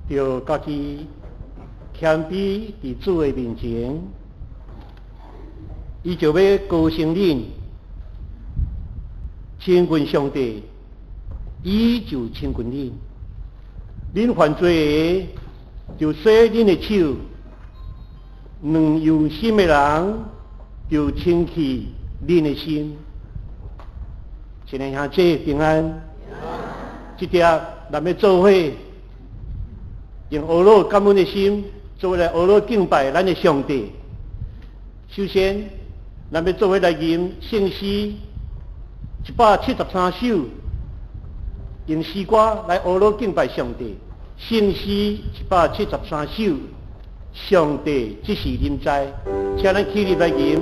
著家己謙卑佇主的面前，伊就欲高升恁，親近上帝，伊就親近恁。恁犯罪的，就洗恁的手；軟弱心的人，就清氣恁的心。親愛兄弟平安，這碟咱欲做伙，用呵咾感恩的心，做伙來呵咾敬拜咱的上帝。首先，咱欲做伙來吟聖詩173首，用詩歌來呵咾敬拜上帝。聖詩173首，上帝這是臨在，請咱起立來吟。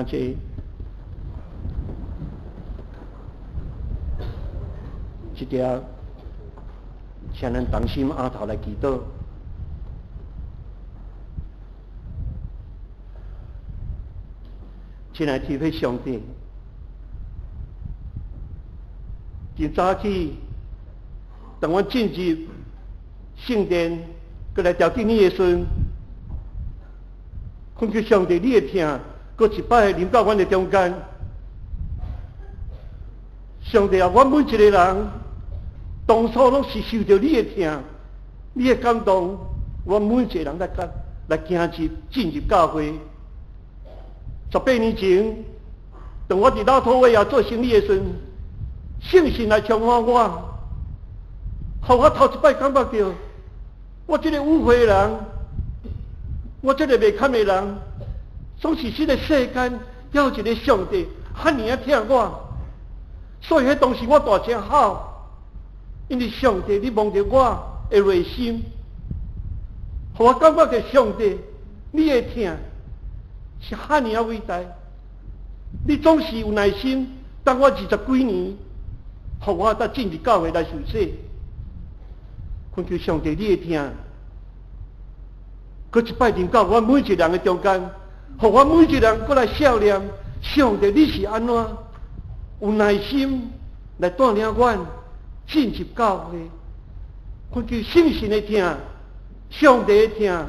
請坐。這碟，請咱同心阿頭來祈禱。親愛天父上帝，真早起，當阮進入聖殿，閣來朝見你的時陣，懇求上帝你的疼，閣一擺臨到阮的中間。上帝啊，阮每一个人，當初攏是受著你的疼，你的感動，阮每一個人來來來行入進入教會。18年前，當我佇拉脫維亞做生意的時陣，聖神來充滿我，予我頭一擺感覺著，我這个污穢的人，我這个袂堪的人，總是這个世間猶有一个上帝，遐爾仔疼我，所以彼當時我大聲吼，因為上帝你望著我的內心，予我感覺著上帝你的疼是遐爾仔偉大。你總是有耐心，等我20幾年，予我才進入教會來受洗。懇求上帝你的疼，閣一擺臨到阮每一個人的中間，予阮每一個人閣來思念上帝你是按怎有耐心來帶領阮進入教會。懇求聖神的疼，上帝的疼，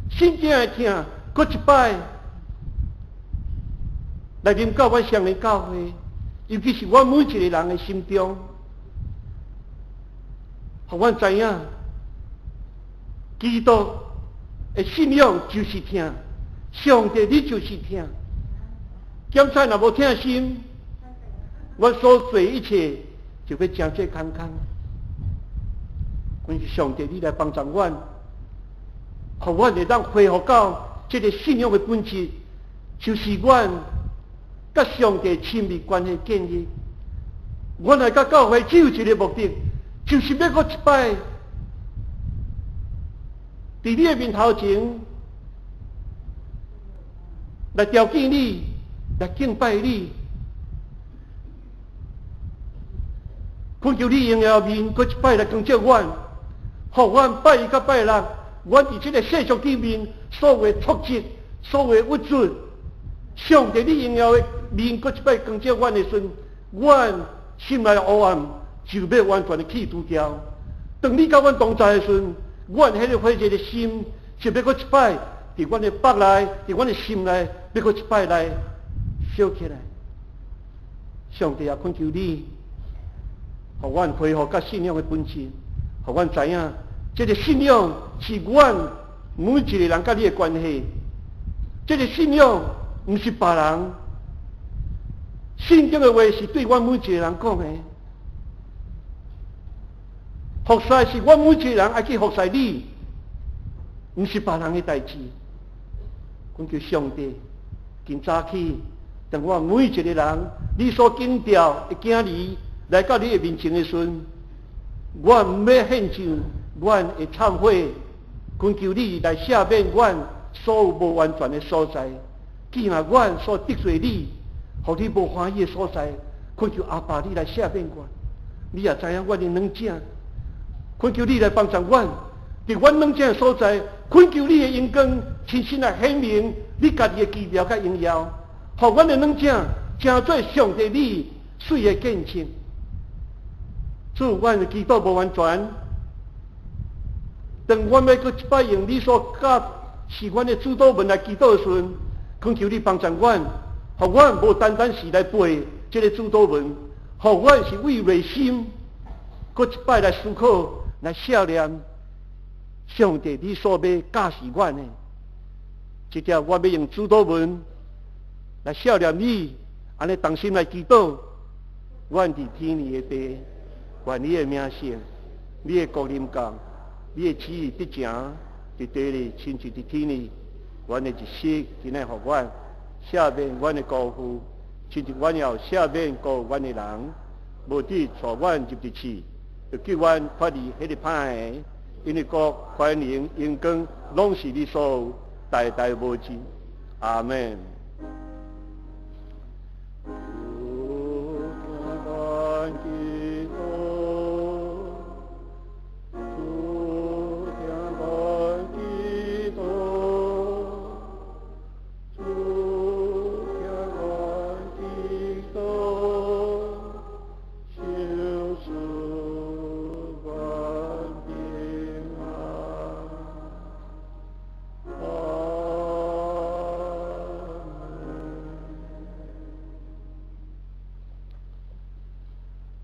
聖經的疼，閣一擺來臨到阮雙連教會，尤其是阮每一個人的心中，予阮知影，基督的信仰就是疼，上帝你就是疼。檢查若無疼心，阮所做一切就欲成做空空。懇求上帝，你來幫助阮，予阮會當恢復到這個信仰的本質，就是阮佮上帝親密關係建立。阮來到教會只有一個目的，就是欲閣一擺，佇你的面頭前來朝見你，來敬拜你。懇求你榮耀面，閣一擺來光照阮，予阮拜一佮拜六，阮佇這個世俗裡面所有的挫折，所有的鬱卒，上帝你榮耀的面，閣一擺光照阮的時陣，阮心內黑暗就欲完全的去除掉。當你佮阮同在的時陣，阮彼個火熱的心就欲閣一擺佇阮的腹內，佇阮的心內，欲閣一擺來燒起來。上帝啊，懇求你，予阮恢復佮信仰的本質，予阮知影，這個信仰是阮每一個人佮你的關係。這個信仰毋是別人，聖經的話是對阮每一個人講的。服侍是阮每一個人愛去服侍你，毋是別人的代誌。懇求上帝，今早起，當阮每一個人，你所揀召的囝兒來到你的面前的時陣，阮欲獻上阮的懺悔，懇求你來赦免阮所有無完全的所在。既然阮所得罪你，予你無歡喜的所在，懇求阿爸你來赦免阮。你也知影阮的軟弱，懇求你來幫助阮，佇阮軟弱的所在，懇求你的榮光親身來顯明你家己的奇妙佮榮耀，予阮的軟弱成做上帝你媠的見證。主，阮的祈禱無完全，當阮欲閣一擺用你所教示阮的主禱文來祈禱的時陣，懇求你幫助阮，予阮無單單是來背這個主禱文，予阮是為內心，閣一擺來思考、來思念上帝你所欲教示阮的。這條我欲用主禱文來思念你，按呢同心來祈禱，阮佇天裡的父，願你的名聖，你的國臨到，你的旨意得成，佇地裡親像佇天裡。阮的一食，今仔予阮，赦免阮的辜負，親像阮也有赦免辜負阮的人，無得帶阮入佇試，著救阮脫離彼個歹的，因為國、權能、榮光，攏是你所有，代代無盡。阿門。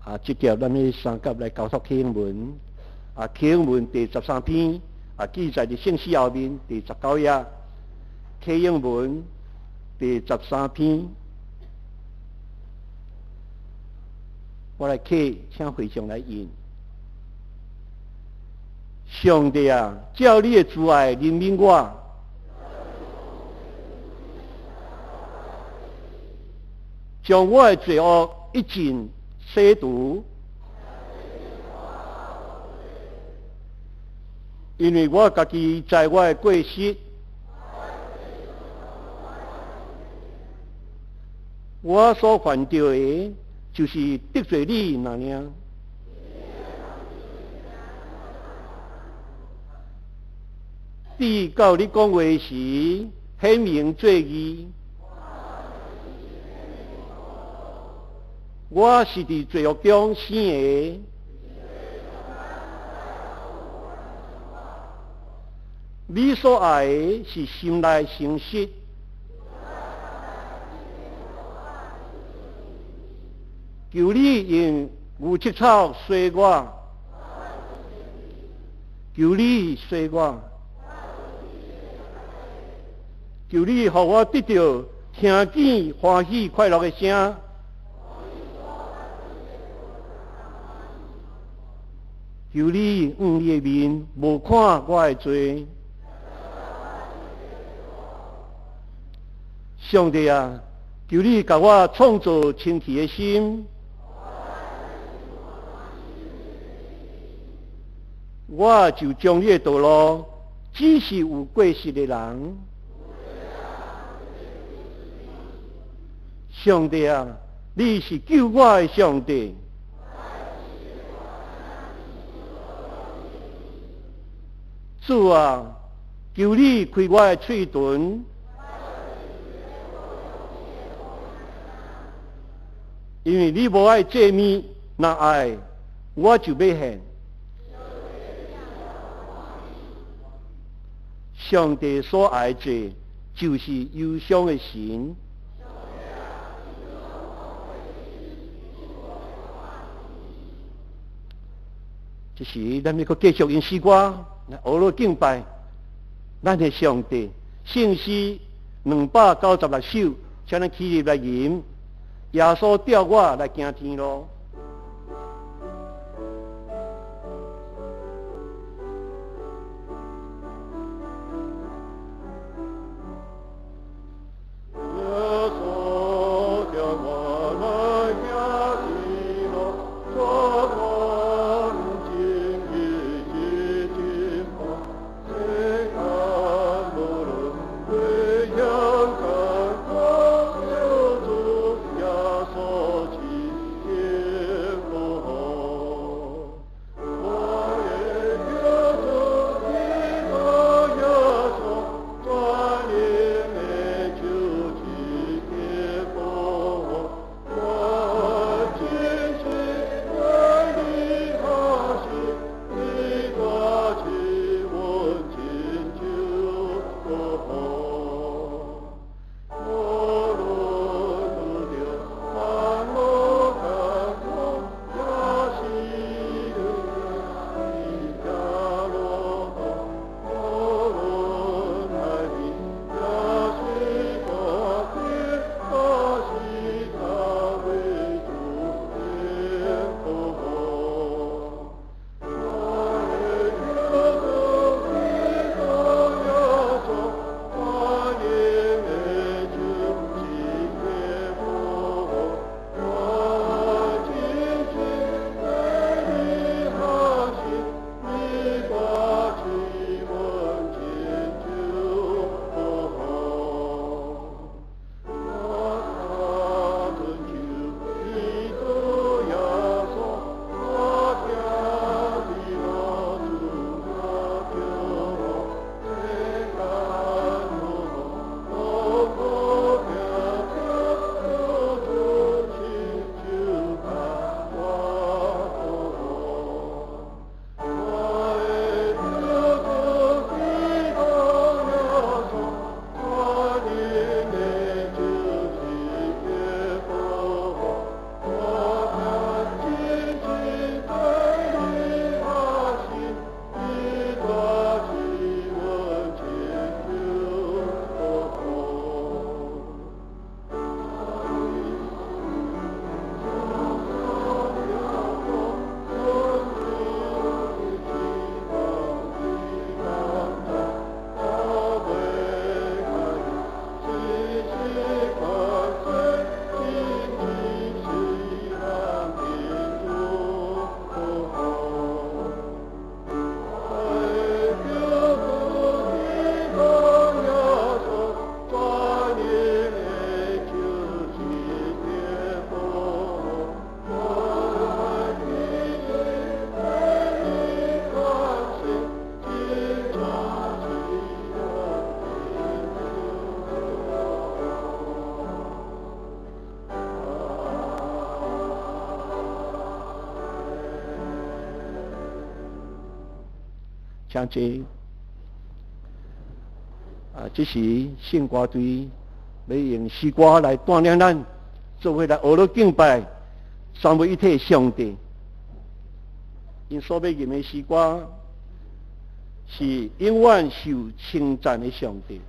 啊，這節咱去三甲來交託啟應文。啊，啟應文第13篇，啊，記載佇聖書後面第19頁。啟應文第十三篇，我來啟，請會眾來引。上帝啊，照你的慈愛憐憫我，將我的罪惡一盡洗除，因為我家己知我的過失，我所犯著的，就是得罪你爾爾。直到你講話時，顯明做義。我是佇罪惡中生的。你所愛的是心內誠實。求你用牛膝草洗我，求你洗我，求你予我得著聽見歡喜快樂的聲。求你向你的面無看我的罪。上帝啊，求你共我創造清氣的心，我就將你的道路指示有過失的人。上帝啊，你是救我的上帝。主啊，求你開我的喙唇，因為你無愛祭物，若愛我就欲獻。上帝所愛的，就是憂傷的神。這時，咱欲閣繼續用詩歌來學落敬拜咱的上帝。聖詩296首，請咱起立來吟。耶穌帶我來行天路。耶請坐。啊，這時聖歌隊欲用詩歌來帶領咱，做伙來學樂敬拜三位一體上帝。𪜶所欲吟的詩歌是永遠受稱讚的上帝。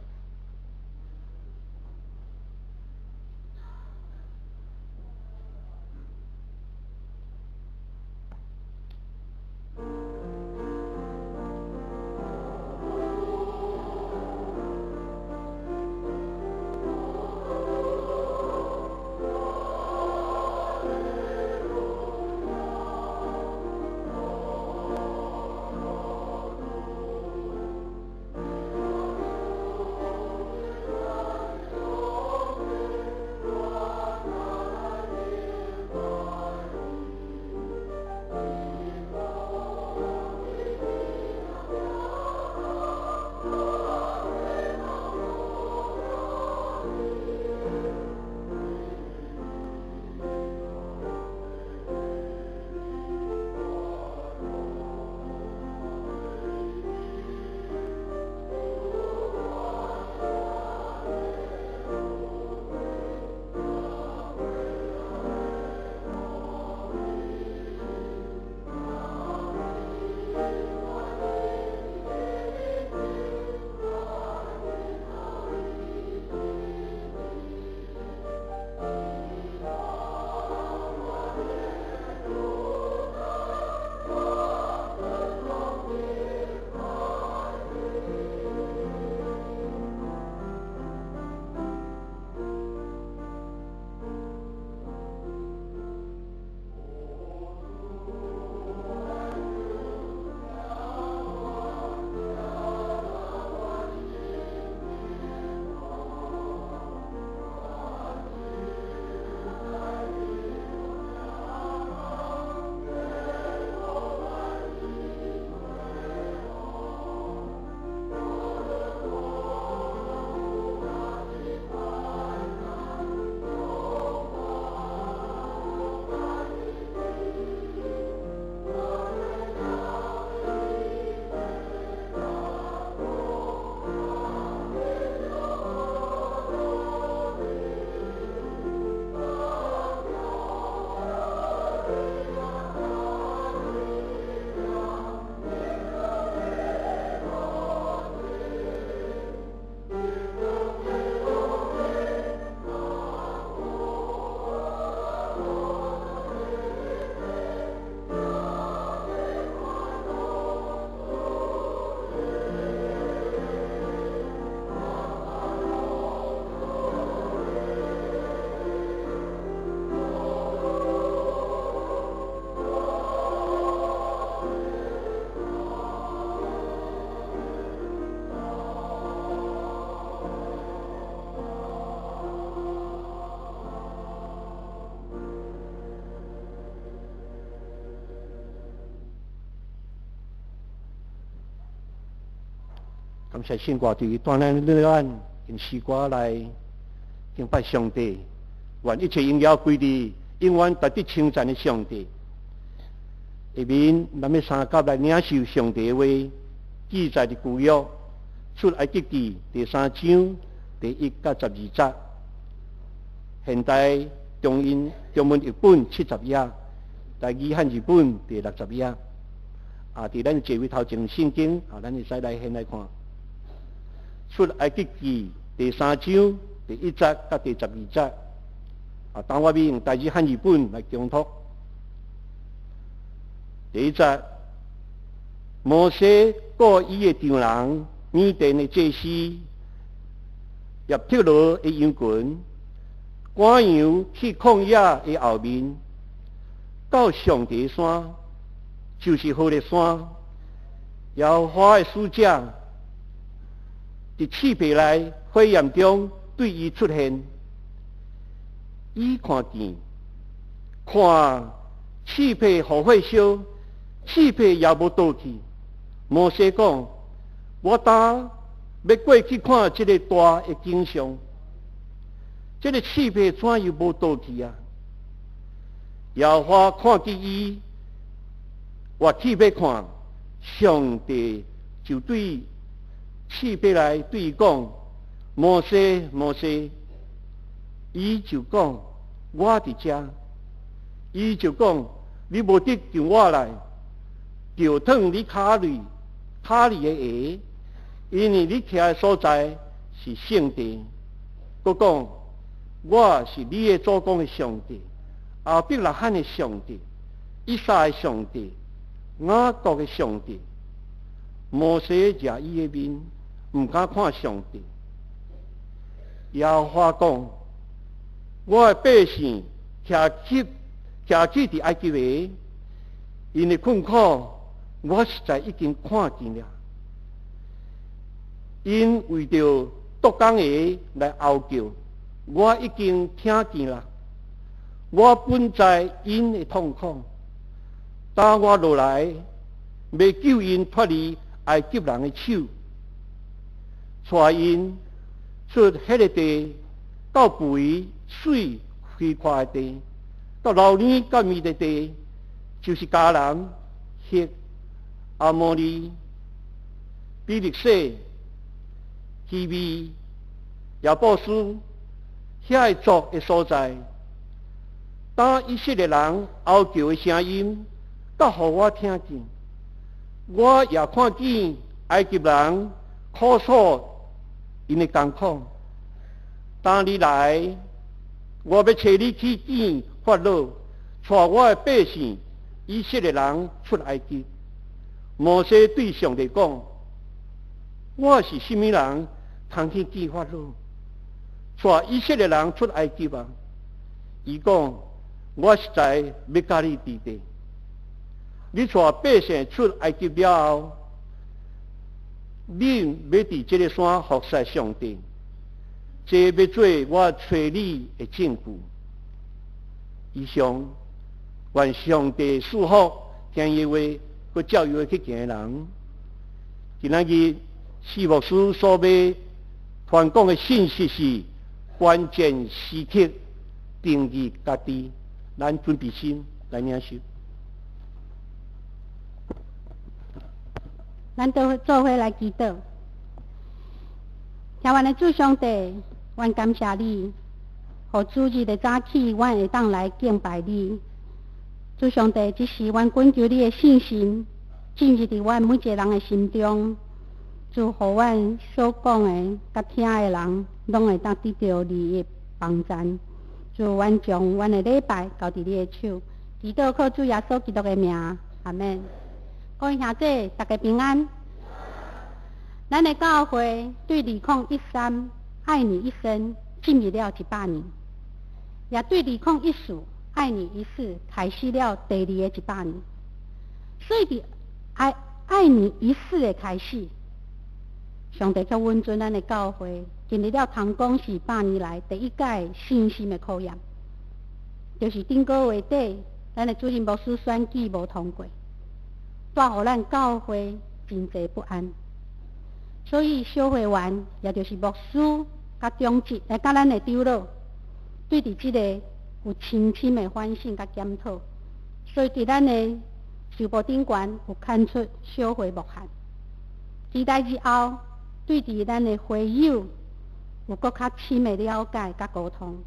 感謝聖歌隊帶領咱用詩歌來敬拜上帝，願一切榮耀歸予永遠值得稱讚的上帝。下面咱欲相佮來領受上帝的話，記載佇舊約出埃及記第三章第一佮十二節。現代中英中文譯本70頁，台語漢字本第60頁。啊，佇咱座位頭前聖經啊，咱會使來現來看。出埃及記第三章第一節佮第十二節。啊，等我欲用台語漢字本來誦讀。第一節，摩西顧伊的丈人米甸的祭司葉忒羅的羊群，趕羊去曠野的後面，到上帝山，就是何烈山，耶和華的使者佇刺柏內火焰中對伊出現，伊看見，看刺柏予火燒，刺柏也無倒去。摩西講：我今欲過去看這个大的景象，這个刺柏怎樣無倒去啊？耶和華看見伊，倚去欲看，上帝就對四壁來對伊講：摩西，摩西。伊就講：我佇遮。伊就講：你無得近我來，著脫你跤裡跤裡的鞋，因為你徛的所在是聖地。閣講：我是你的祖公的上帝，亞伯拉罕的上帝，以撒的上帝，雅各的上帝。摩西遮伊的面，毋敢看上帝。耶和華講：我的百姓徛起徛起佇埃及的，𪜶的困苦，我實在已經看見了。𪜶為著督工的來哀叫，我已經聽見啦。我本知𪜶的痛苦，當我落來，欲救𪜶脫離埃及人的手，帶𪜶出彼个地，到肥水肥闊的地，到流奶佮蜜的地，就是迦南、赫、阿摩利、比利洗、希未、耶布斯遐个族的所在。當以色列人哀求的聲音，閣予我聽見，我也看見埃及人苦楚𪜶的艱苦。當你來，我欲差你去見法老，帶我的百姓以色列人出埃及。摩西對上帝講：我是啥物人，通去見法老，帶以色列人出埃及啊？伊講：我實在欲佮你佇咧。你帶百姓出埃及了後，恁欲佇這个山服侍上帝，這欲做我揣你的證據。以上，願上帝賜福聽伊話，閣照伊話去行的人。今仔日四牧師所欲傳講的信息是關鍵時刻定義家己，咱準備心來領受。咱都做伙來祈禱。聽阮的主上帝，阮感謝你，予主日的早起，阮會當來敬拜你。主上帝，這時阮懇求你的聖神進入佇阮每一个人的心中，主予阮所講的、佮聽的人，攏會當得著你的幫贊。主，阮將阮的禮拜交佇你的手，祈禱靠主耶穌基督的名，阿們。各位兄弟，大家平安。咱的教會對2013愛你一生進入了100年，也對2014愛你一世開始了第二個100年。所以佇愛愛你一世的開始，上帝卻允准咱的教會經歷了通講是百年來第一屆信心的考驗，就是頂個月底，咱的主任牧師選舉無通過，帶予咱教會真濟不安。所以小會員，也就是牧師、佮長執，來佮咱的長老，對佇這個有深深的反省佮檢討。所以佇咱的事部長官有刊出小會牧函，期待日後對佇咱的會友有閣較深的了解佮溝通。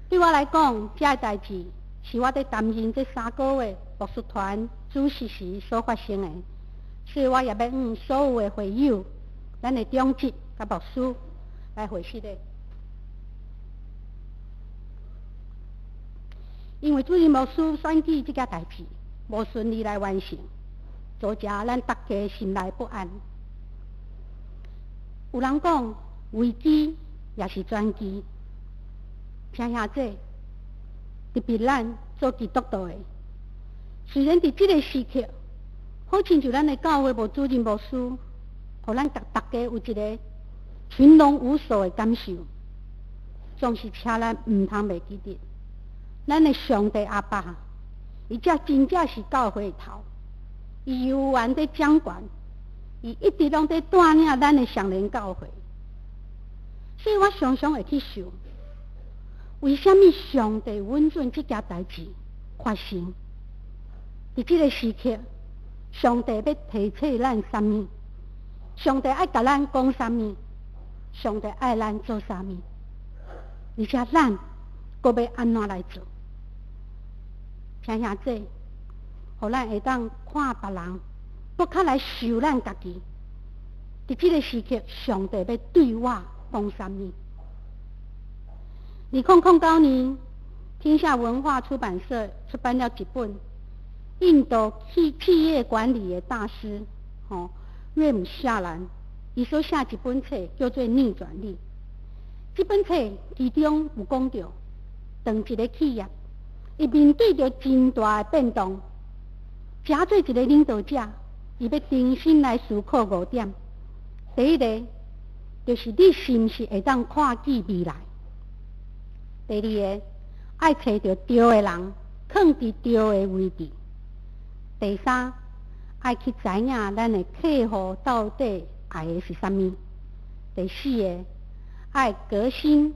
對我來講，這个代誌是我佇擔任這3個月牧師團主席時所發生的，所以我也欲向所有的會友、咱的長執佮牧師來回釋的。因為主任牧師選舉這件代誌無順利來完成，造成咱大家心內不安。有人講危機也是轉機，聽兄弟，特別咱做基督徒的，雖然佇這个時刻，好親像咱的教會無主任牧師，予咱大家有一个群龍無首的感受，總是請咱毋通袂記得，咱的上帝阿爸，伊才真正是教會的頭，伊猶原佇掌權，伊一直攏佇帶領咱的雙連教會。所以我常常會去想，為啥物上帝允准這件代誌發生？佇這个時刻，上帝欲提醒咱啥物？上帝愛共咱講啥物，上帝愛咱做啥物，而且咱閣欲按怎來做？請兄弟，予咱會當看別人，閣較來想咱家己。佇這个時刻，上帝欲對我講啥物？2009年，天下文化出版社出版了一本印度企業管理的大師，吼，瑞姆夏蘭，伊所寫一本冊叫做《逆轉力》。這本冊其中有講著，當一个企業，伊面對著真大的變動，誠做一个領導者，伊欲重新來思考五點。第一个，就是你是毋是會當看見未來？第二个，愛揣著對的人，囥佇對的位置。第三，愛去知影咱的客戶到底愛的是啥物。第四个，愛革新，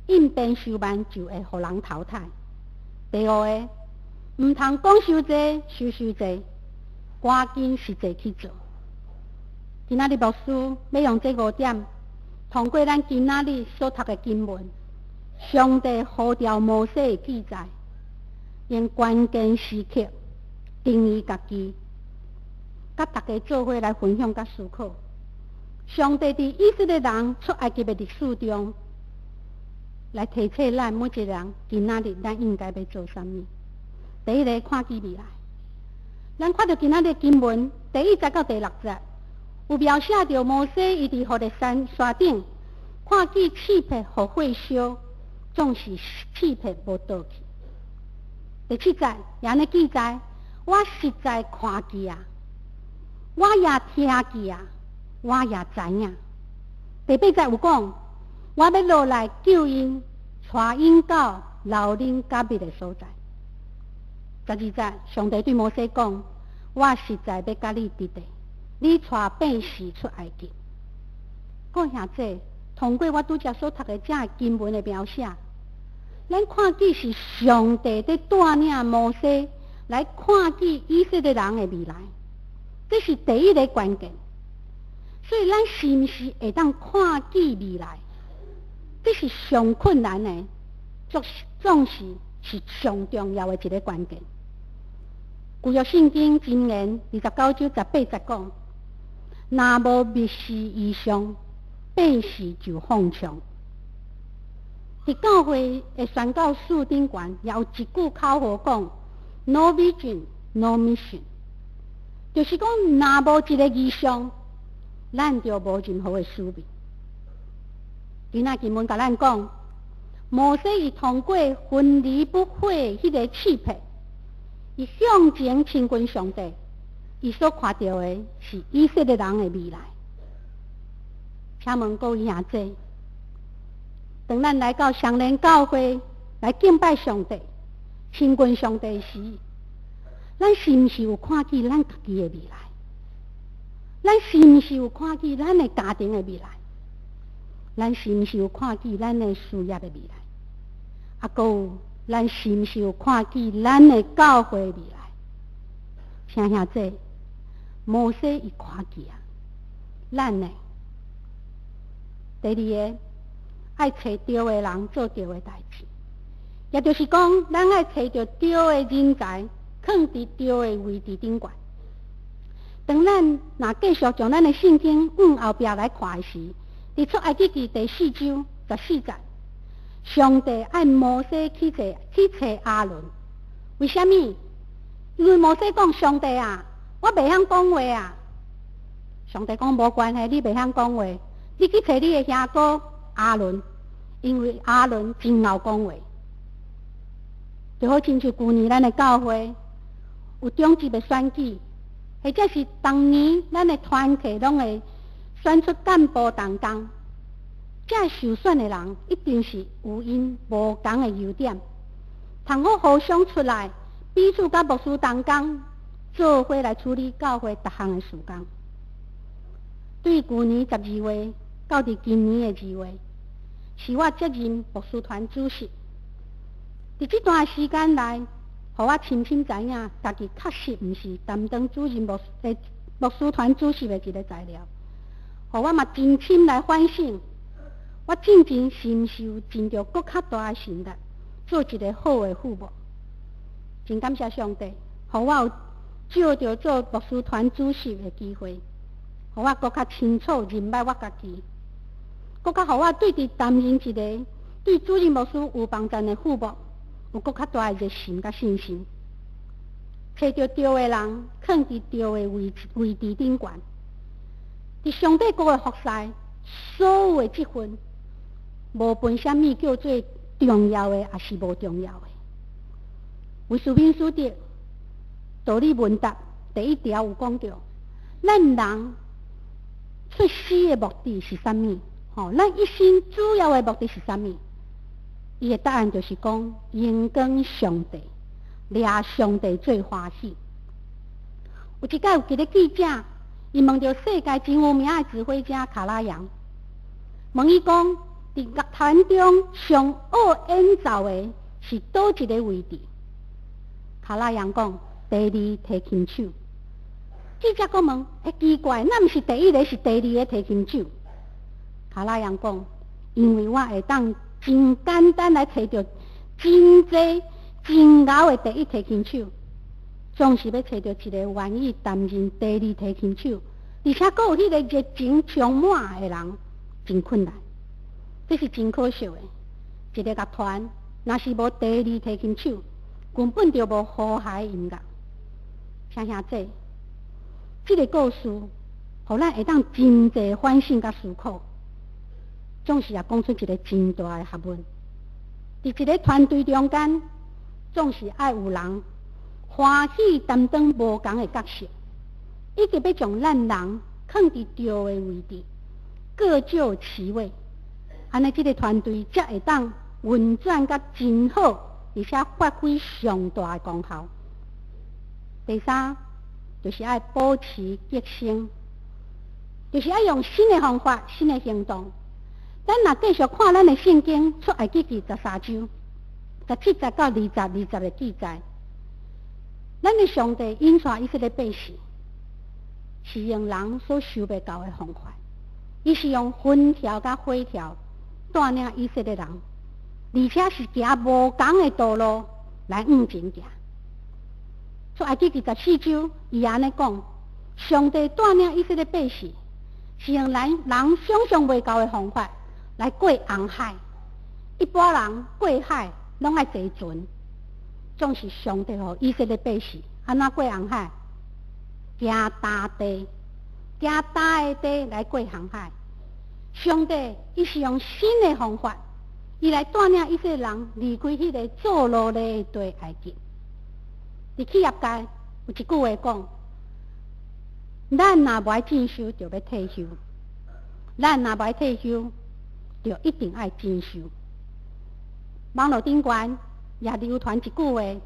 應變傷慢就會予人淘汰。第五个，毋通講傷濟，想傷濟，趕緊實際去做。今仔日牧師欲用這五點，通過咱今仔日所讀的經文，上帝呼召摩西的記載，用關鍵時刻定義家己，佮大家做伙來分享佮思考。上帝佇以色列人出埃及的歷史中，來提醒咱每一个人，今仔日咱應該欲做啥物？第一个看見未來，咱看著今仔日經文第一節到第六節，有描寫著摩西伊佇何烈山山頂看見刺柏予火燒，總是刺柏無倒去。第七節也按呢記載，我實在看見啊，我也聽見啊，我也知影。第八節有講，我欲落來救𪜶，帶𪜶到流奶佮蜜的所在。12節，上帝對摩西講，我實在欲佮你佇咧，你帶百姓出埃及。各位兄弟，通過我拄才所讀的這个經文的描寫，咱看見是上帝佇帶領摩西來看見以色列人的未來，這是第一个關鍵。所以，咱是毋是會當看見未來？這是上困難的，總是上重要的一个關鍵。舊約聖經箴言29章18節講：若無默示異象，百姓就放暢。佇教會的宣教士頂懸，也有一句口號講：No vision, no mission。就是講，若無一个異象，咱就無任何的使命。今仔經文共咱講，摩西伊通過焚而不毀彼个刺柏，伊向前親近上帝，伊所看著的是以色列人的未來。請問各位兄弟，當咱來到雙連教會來敬拜上帝、親近上帝時，咱是毋是有看見咱家己的未來？咱是毋是有看見咱的家庭的未來？咱是毋是有看見咱的事業的未來？啊，閣有，咱是毋是有看見咱的教會的未來？請兄弟，摩西伊看見啊，咱呢？第二个，愛揣對的人做對的代誌，也就是講，咱愛揣著對的人才，囥佇對的位置頂懸。當咱若繼續將咱的聖經往後壁來看的時，佇出埃及記第四章14節，上帝愛摩西去揣亞倫，為啥物？因為摩西講上帝啊，我袂曉講話啊。上帝講無關係，你袂曉講話，你去揣你的兄哥亞倫，因為亞倫真𠢕講話。就好親像舊年咱的教會有長執的選舉，或者是逐年咱的團契攏會選出幹部同工，這受選的人一定是有𪜶無仝的優點，通好互相出來，彼此佮牧師同工做伙來處理教會逐項的事工。對舊年12月到佇今年的2月，是我接任牧師團主席。佇這段時間內，予我深深知影，家己確實毋是擔當主任牧師團主席的一个材料。予我嘛真深來反省，我進前是毋是有盡著閣較大的心力，做一个好的父母？真感謝上帝，予我有借著做牧師團主席的機會，予我閣較清楚認捌我家己，閣較予我對佇擔任一个對主任牧師有幫贊的父母，有閣較大的熱心佮信心。揣著對的人，囥佇對的位置頂懸。佇上帝國的服侍，所有的職分，無分啥物叫做重要的，抑是無重要的。威斯敏斯特道理問答第一條有講著，咱人出世的目的是啥物？吼，咱一生主要的目的是啥物？伊的答案就是講，榮光上帝，掠上帝做歡喜。有一擺有一个記者，伊問著世界真有名的指揮家卡拉揚，問伊講，佇樂團中上好演奏的是佗一个位置？卡拉揚講，第二提琴手。記者閣問，欸，奇怪，那毋是第一个，是第二个提琴手？卡拉揚講，因為我會當真簡單來揣著真濟真𠢕的第一提琴手，總是欲揣著一个願意擔任第二提琴手，而且閣有彼个熱情充滿的人，真困難。這是真可惜的。一个樂團若是無第二提琴手，根本就無和諧音樂。請兄弟，這个故事，予咱會當真濟反省佮思考，總是也講出一个真大的學問。佇一个團隊中間，總是愛有人歡喜擔當無仝的角色，以及欲將咱人囥佇對的位置，各就其位，按呢這个團隊才會當運轉甲真好，而且發揮上大的功效。第三，就是愛保持革新，就是愛用新的方法、新的行動。咱若繼續看咱的聖經出埃及記13章17節到20、20的記載，咱的上帝引帶以色列百姓，是用人所想袂到的方法，伊是用雲柱佮火柱帶領以色列人，而且是行無仝的道路來向前行。出埃及記14章，伊按呢講，上帝帶領以色列百姓，是用咱人想象袂到的方法來過紅海。一般人過海攏愛坐船，總是上帝予以色列百姓按怎過紅海？行乾地，行乾的地來過紅海。上帝伊是用新的方法，伊來帶領以色列人離開彼個做奴隸的地埃及。佇企業界有一句話講：咱若無愛進修，就欲退休；咱若無愛退休，就一定愛進修。網路頂懸也流傳一句話，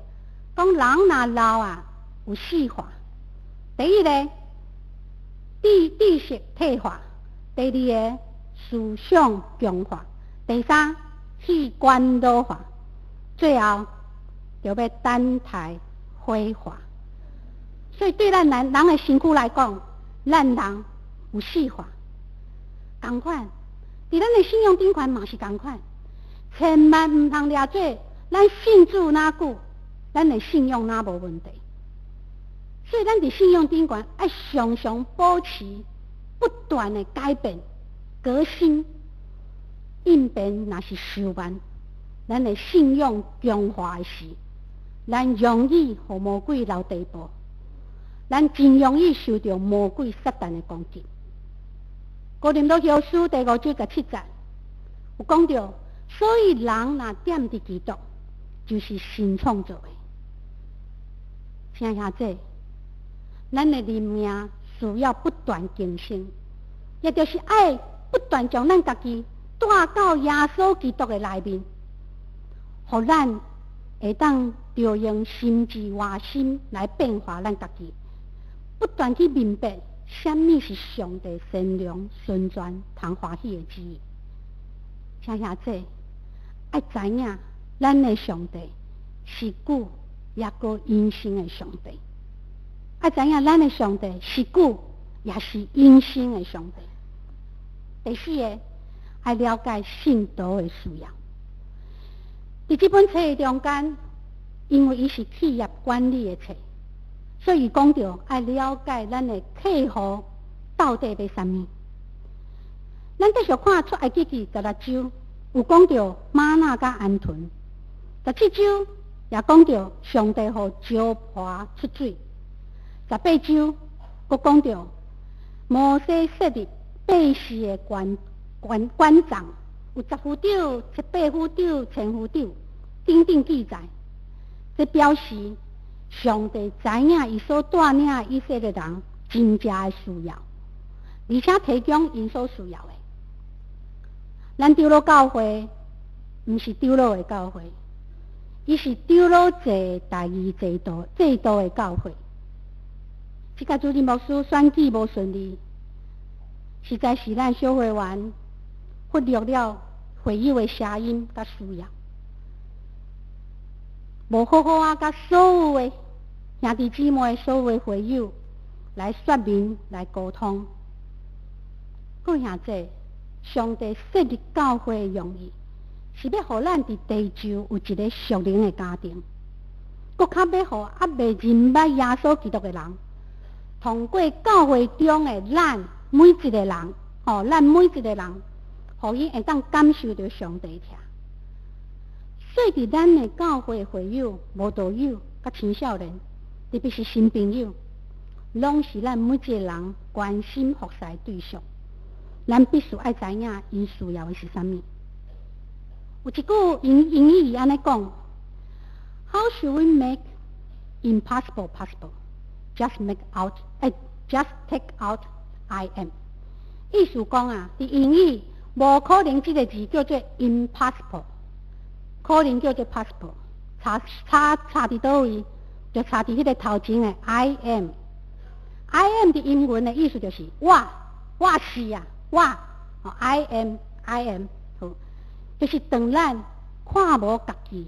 講人若老啊，有四化：第一个，知識退化；第二个，思想強化；第三，器官老化；最後，就欲等待火化。所以對咱人的身軀來講，咱人有四化，仝款，佇咱的信仰頂懸嘛是仝款，千萬毋通掠做咱信主若久，咱的信仰若無問題。所以咱佇信仰頂懸愛常常保持不斷的改變、革新，應變若是傷慢，咱的信仰強化的時，咱容易予魔鬼留地步，咱真容易受著魔鬼撒旦的攻擊。哥林多後書第5章17節有講著，所以人若踮佇基督，就是新創造的。請兄弟，咱的靈命需要不斷更新，也就是愛不斷將咱家己帶到耶穌基督的內面，予咱會當著用心智活心來變化咱家己，不斷去明白啥物是上帝善良、純全、通歡喜的旨意。請兄弟愛知影，咱的上帝是久抑閣永生的上帝。愛知影，咱的上帝是久，也是永生的上帝。第四个，愛了解信徒的需要。佇這本冊中間，因為伊是企業管理的冊，所以講著愛了解咱的客戶到底欲啥物。咱繼續看出埃及記16章，有講著嗎哪佮鵪鶉；17章也講著上帝予石磐出水；18章閣講著摩西設立百姓的官長，有十夫長、七百夫長、千夫長等等記載。這表示上帝知影伊所帶領的以色列人真正的需要，而且提供𪜶所需要的。咱長老教會毋是長老的教會，伊是長老制第二制度的教會。這個主任牧師選舉無順利，實在是咱小會員忽略了會友的聲音佮需要，無好好仔佮所有的兄弟姊妹、所有的會友來說明、來溝通。各位兄弟，上帝設立教會的用意，是欲予咱佇地球有一个屬靈的家庭，閣較欲予猶未認捌耶穌基督的人，通過教會中的咱每一個人，吼，咱每一個人，予伊會當感受著上帝疼。所以佇咱的教會會友、慕道友、佮青少年，特別是新朋友，攏是咱每一個人關心服侍的對象。咱必須愛知影𪜶需要的是啥物。有一句英語按呢講：How should we make impossible possible? Just make out，just take out I am。意思講啊，佇英語無可能這个字叫做 impossible，可能叫做 possible。差差差佇佗位？就差佇彼个頭前的 I am。I am 佇英文的意思就是我，我是啊。我，I am I am，好，就是當咱看無家己，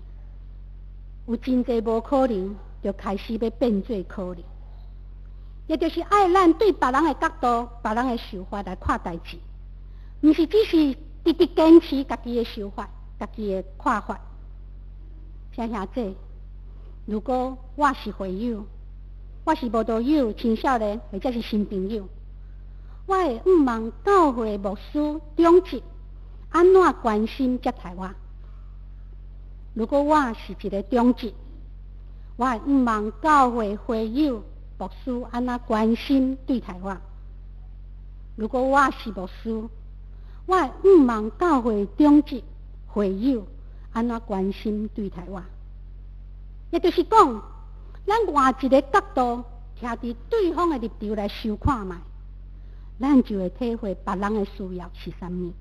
有真濟無可能，就開始欲變做可能。也就是愛咱對別人的角度、別人的想法來看代誌，毋是只是直直堅持家己的想法、家己的看法。聽兄弟，如果我是會友，我是慕道友、青少年或者是新朋友，我會向望教會牧師長執按怎關心接待我。如果我是一個長執，我會向望教會會友牧師按怎關心對待我。如果我是牧師，我會向望教會長執會友按怎關心對待我。也就是講，咱換一个角度，徛佇對方的立場來想看覓，咱就會體會別人的需要是啥物。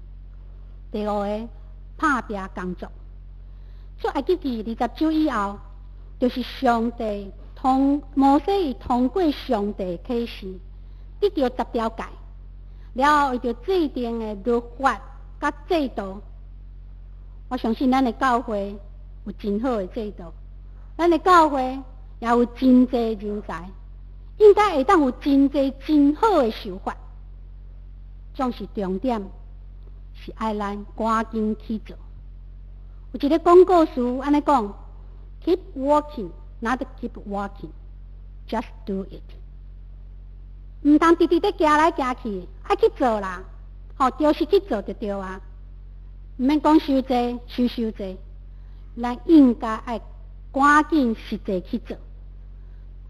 第五个，拍拚工作。出埃及記20章以後，就是上帝通摩西伊通過上帝啟示，得著十條誡，了後伊就制定的律法佮制度。我相信咱的教會有真好的制度，咱的教會也有真濟人才，應該會當有真濟真好的想法。總是重點是愛咱趕緊去做。有一个廣告詞按呢講：Keep working, not keep walking, just do it。毋通直直咧行來行去，愛去做啦，吼，就是去做就對啊。毋免講傷濟，想傷濟，咱應該愛趕緊實際去做，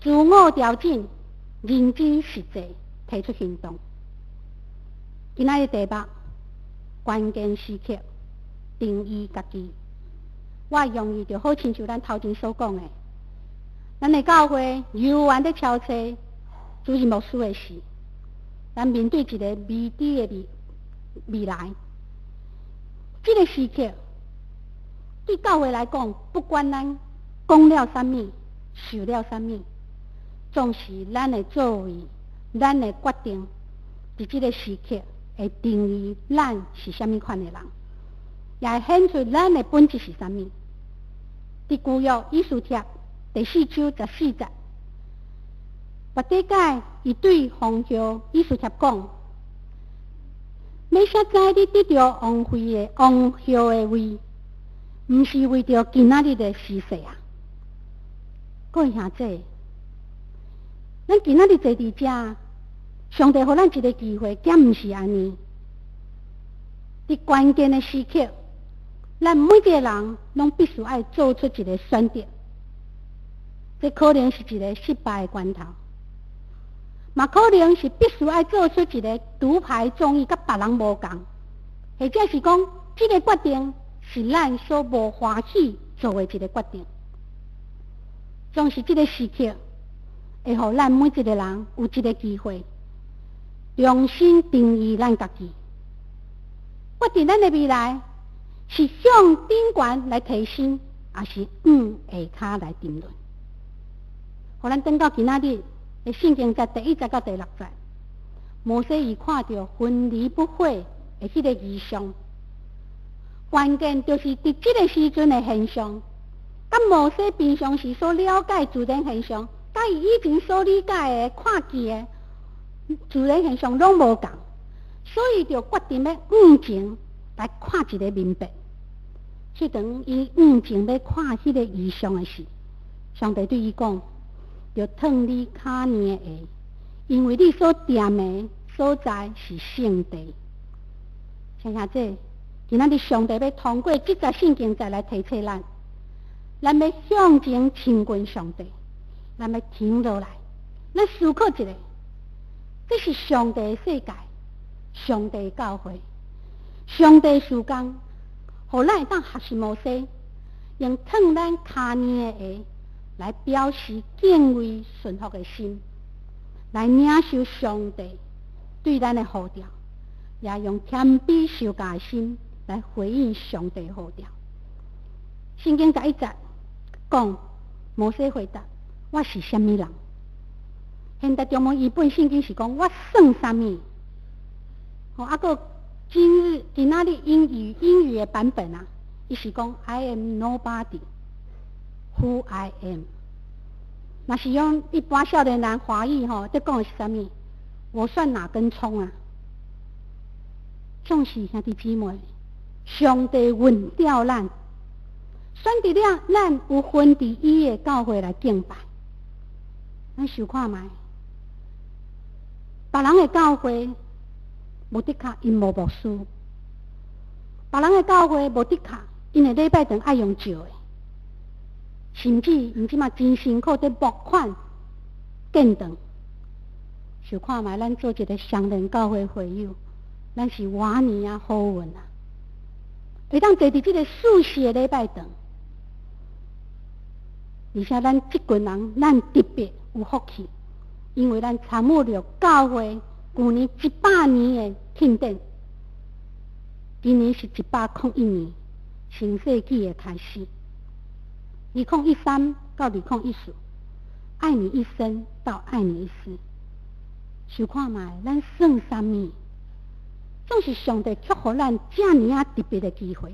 自我調整，認真實際提出行動。今仔日題目，關鍵時刻定義家己。我用意就好親像咱頭前所講的，咱的教會猶原咧敲揣主任牧師的時，咱面對一个未知的未來，這个時刻對教會來講，不管咱講了啥物，想了啥物，總是咱的作為，咱的決定，佇這个時刻會定義咱是啥物款的人，也會顯出咱的本質是啥物。佇舊約以斯帖第四章14節，末底改伊對皇后以斯帖講：欲誰知你得著王妃的王后的位，毋是為著今仔日的時勢啊！各位兄弟，咱今仔日坐佇遮，上帝予咱一个機會，敢毋是按呢？佇關鍵的時刻，咱每一個人攏必須愛做出一個選擇。這可能是一個失敗的關頭，嘛可能是必須愛做出一個獨排眾議，佮別人無仝，或者是講，這個決定是咱所無歡喜做的一個決定。總是這個時刻，會予咱每一個人有一個機會，重新定義咱家己，決定咱的未來是向頂懸來提升，抑是向下跤來沉淪。予咱轉到今仔日的聖經節第一節到第六節，摩西伊看著分離不血的彼個異象，關鍵就是佇這個時陣的現象，佮摩西平常時所了解自然現象，佮伊以前所理解的看見的自然現象攏無仝，所以就決定欲向前來看一個明白。所以當伊向前欲看彼個異象的時，上帝對伊講：著脫你跤鏈的鞋，因為你所踮的所在是聖地。親兄弟，今仔日上帝欲通過這節聖經節來提醒咱，咱欲向前親近上帝，咱欲停落來，咱思考一下，這是上帝的世界，上帝的教會，上帝的時間，予咱會當學習摩西，用脫咱跤鏈的鞋來表示敬畏順服的心，來領受上帝對咱的呼召，也用謙卑受教的心來回應上帝呼召。聖經十一節講，摩西回答：我是啥物人？現代中文譯本聖經是講我算啥物？吼，啊，閣今日今仔日英語的版本啊，伊是講 I am nobody, who I am。若是用一般少年人華語吼，這講的是啥物？我算哪根蔥啊？總是兄弟姊妹，上帝阮召咱，選擇了咱有份佇伊的教會來敬拜。咱想看覓，別人的教會無的確𪜶無牧師，別人的教會無的確𪜶的禮拜堂愛用借的，甚至𪜶這馬真辛苦佇募款建堂。想看覓，咱做一個雙連教會會友，咱是偌爾仔好運啊！會當坐佇這個舒適的禮拜堂，而且咱這群人，咱特別有福氣，因為咱參與著教會舊年100年的慶典，今年是101年新世紀的開始。2013到2014，愛你一生到愛你一世，想看覓，咱算啥物？總是上帝賜予咱遮爾仔特別的機會。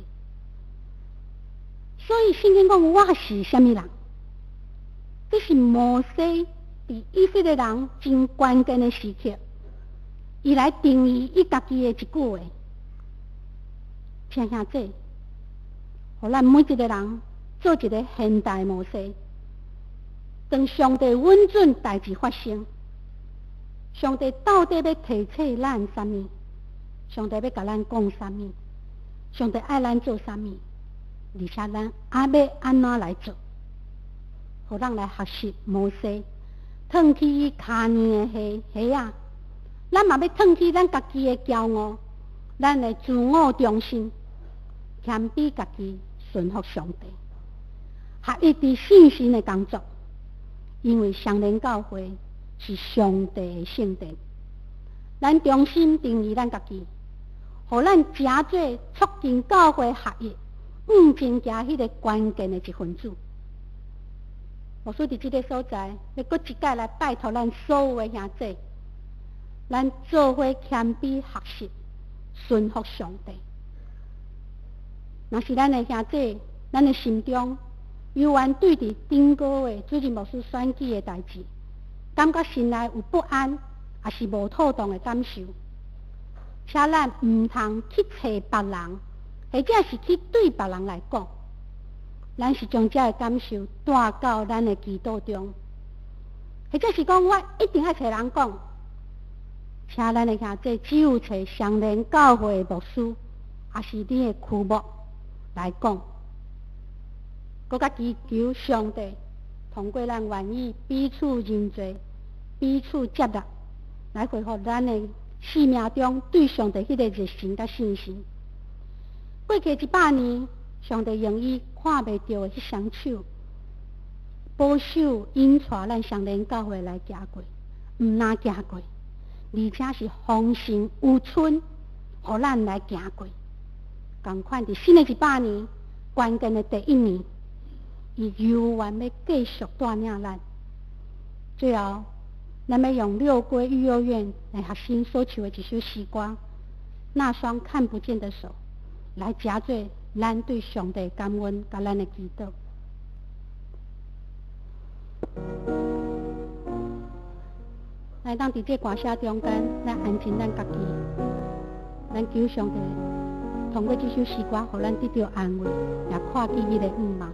所以聖經講我是啥物人？這是摩西佇以色列人真關鍵的時刻，伊來定義伊家己的一句話。聽兄弟，予咱每一個人做一個現代摩西。當上帝允准代誌發生，上帝到底欲提醒咱啥物？上帝欲共咱講啥物？上帝愛咱做啥物？而且咱愛欲按怎來做？予咱來學習摩西，脫去伊跤鏈的鞋鞋仔，咱嘛欲脫去咱家己的驕傲，咱的自我中心，謙卑家己，順服上帝，合一佇聖神的工作，因為雙連教會是上帝的聖殿，咱重新定義咱家己，予咱成做促進教會合一、向前行彼個關鍵的一份子。牧師佇這個所在，欲閣一擺來拜託咱所有的兄弟，咱做伙謙卑學習，順服上帝。若是咱的兄弟，咱的心中猶原對佇頂個月主任牧師選舉的代誌，感覺心內有不安，抑是無妥當的感受，請咱毋通去揣別人，或者是去對別人來講。咱是將這个感受帶到咱的祈禱中，或者是講我一定愛揣人講，請咱的兄弟只有揣相連教會的牧師，抑是你的區牧來講，閣較祈求上帝通過咱願意彼此認罪、彼此接納，來恢復咱的生命中對上帝彼个熱誠佮信心。過去100年，上帝用伊看袂著的彼雙手，保守引帶咱雙連教會來行過，毋若行過，而且是豐盛有春，予咱來行過。仝款佇新的一百年，關鍵的第一年，伊猶原欲繼續帶領咱。最後，咱欲用六龜育幼院的學生所唱的一首詩歌《那雙看不見的手》，來成做咱對上帝感恩佮咱的祈禱。來，當佇這歌聲中間，咱安靜咱家己，咱求上帝通過這首詩歌，予咱得著安慰，也看見彼个向望。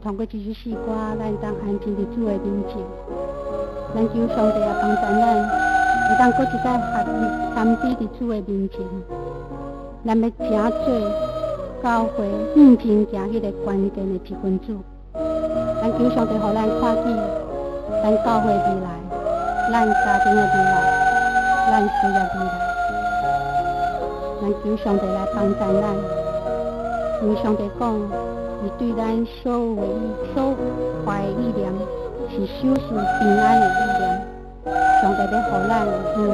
通過這首詩歌，咱當安靜佇主的面前，咱求上帝也幫助咱，會當閣一擺學習謙卑佇主的面前。咱欲成做教會向前行彼个關鍵的一分子。咱求上帝予咱看見咱教會未來，咱家庭的未來，咱事業未來。咱求上帝來幫助咱，因為上帝講，伊對咱所有所懷的意念是賞賜平安的意念，上帝欲予咱有向望。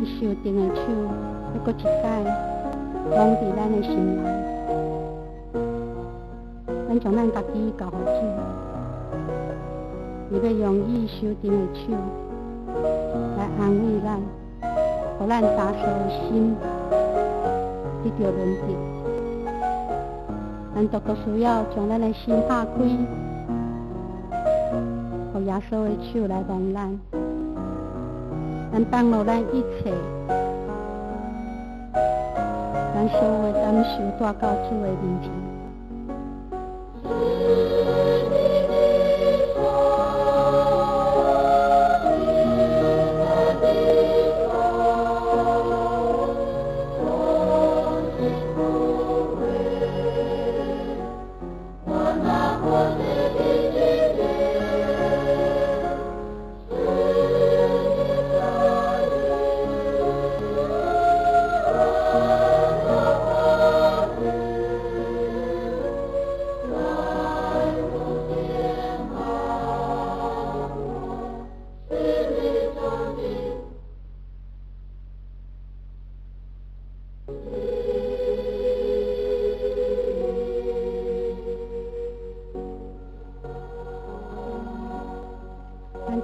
伊受定的手，欲閣一擺摸佇咱的心內，咱將咱家己交予主，伊欲用伊受定的手，安慰咱，予咱焦躁的心得著稳定。咱獨獨需要將咱的心拍開，予耶穌的手來摸咱，咱放落咱一切，咱所有的感受帶到主的面前。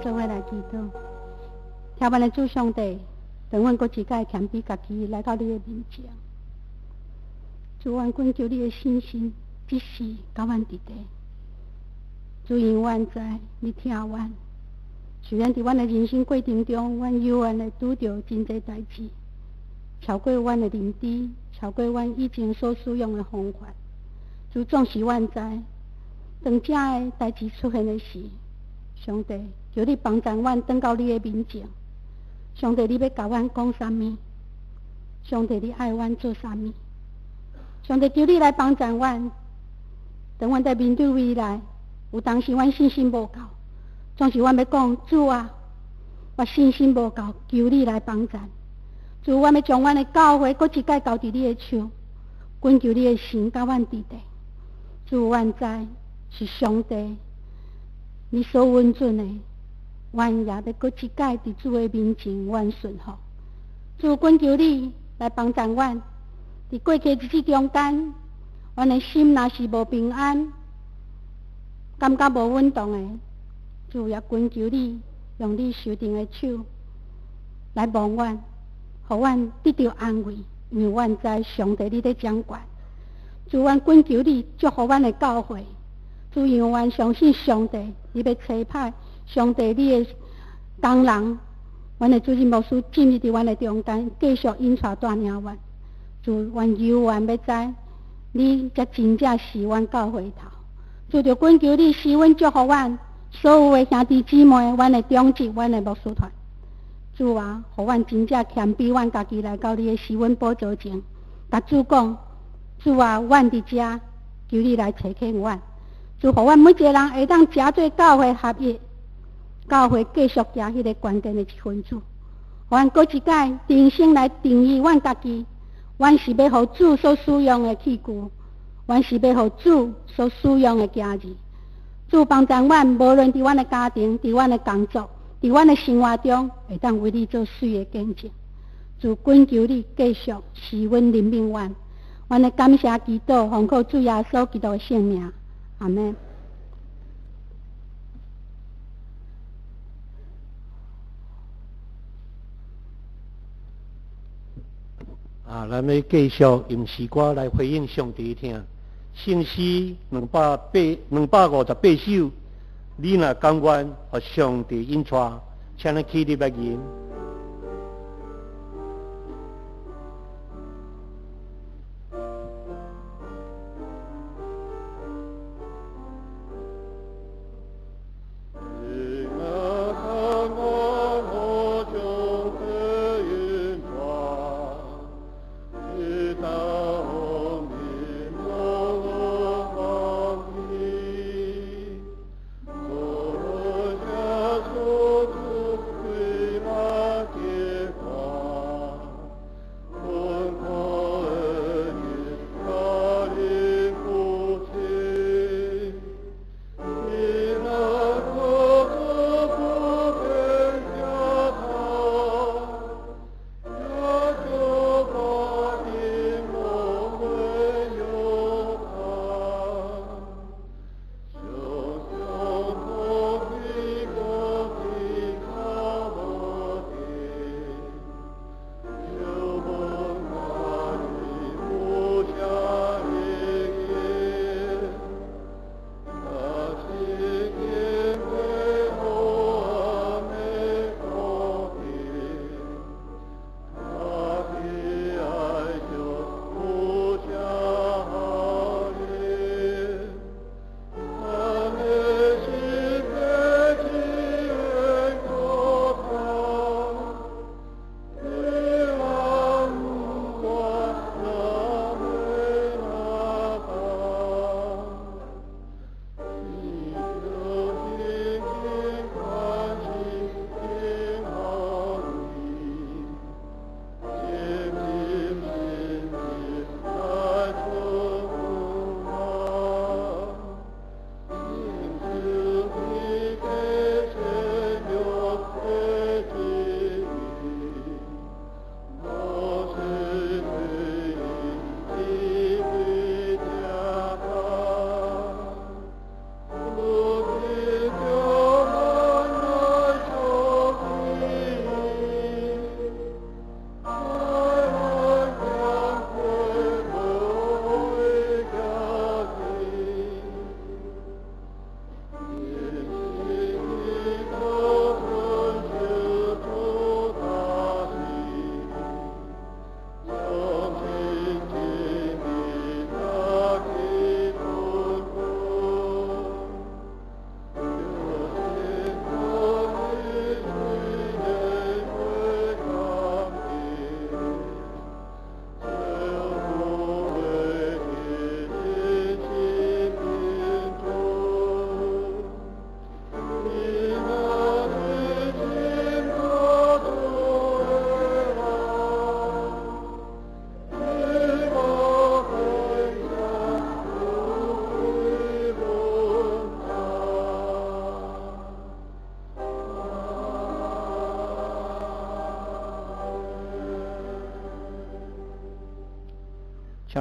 做伙來祈禱，聽阮的主上帝，當阮閣一擺謙卑家己來到你的面前，主，阮懇求你的信心，這時佮阮佇咧。主，因阮知你疼阮，雖然佇阮的人生過程中，阮猶原會拄著真濟代誌，超過阮的認知，超過阮以前所使用的方法。主，總是阮知，當這个代誌出現的時，上帝，求你幫助阮轉到你的面前。上帝，你欲共阮講啥物？上帝，你愛阮做啥物？上帝，求你來幫助阮。當阮在面對未來，有當時阮信心無夠，總是阮欲講，主啊，我信心無夠，求你來幫助。主，阮欲將阮的教會閣一擺交佇你的手，懇求你的神佮阮佇咧。主，阮知是上帝你所允准的，阮也欲閣一擺佇主的面前，阮順服。主，懇求你來幫助阮，佇過去日子中間，阮的心若是無平安，感覺無穩當的，主也懇求你用你受定的手來摸阮，予阮得著安慰，因為阮知上帝你咧掌權。主，阮懇求你祝福阮的教會。主，因為阮相信上帝，你欲差派上帝你的工人，阮的主任牧師進入佇阮的中間，繼續引帶帶領阮。主，阮猶原欲知，你才真正是阮教會頭。主，就懇求你施恩祝福阮所有的兄弟姊妹，阮的長執，阮的牧師團。主啊，予阮真正謙卑，阮家己來到你的施恩寶座前，共主講：主啊，阮佇遮，求你來差遣阮。主，予阮每一个人會當誠做教會合一，教會繼續行彼个關鍵的一分子。予阮閣一擺重新來定義阮家己，阮是欲予主所使用的器具，阮是欲予主所使用的囝兒。主幫助阮，無論佇阮的家庭、佇阮的工作、佇阮的生活中，會當為你做媠的見證。主，懇求你繼續施恩憐憫阮，阮的感謝祈禱，奉靠主耶穌基督的聖名。阿們。啊，咱欲繼續用詩歌來回應上帝疼。聖詩258首，你若甘願，予上帝引帶，請咱起立來吟。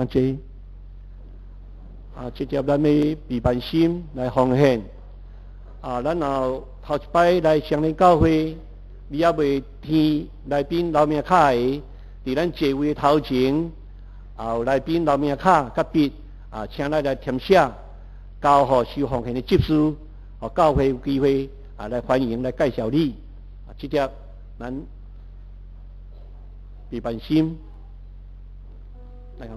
請坐。啊，這節咱欲預辦心來奉獻。啊，咱若頭一擺來雙連教會，你猶未填來賓留名卡的，佇咱座位頭前，啊，有來賓留名卡佮筆，啊，請咱來填寫，交予收奉獻的執事，予教會有機會啊來歡迎來介紹你。啊，這節咱預辦心來向。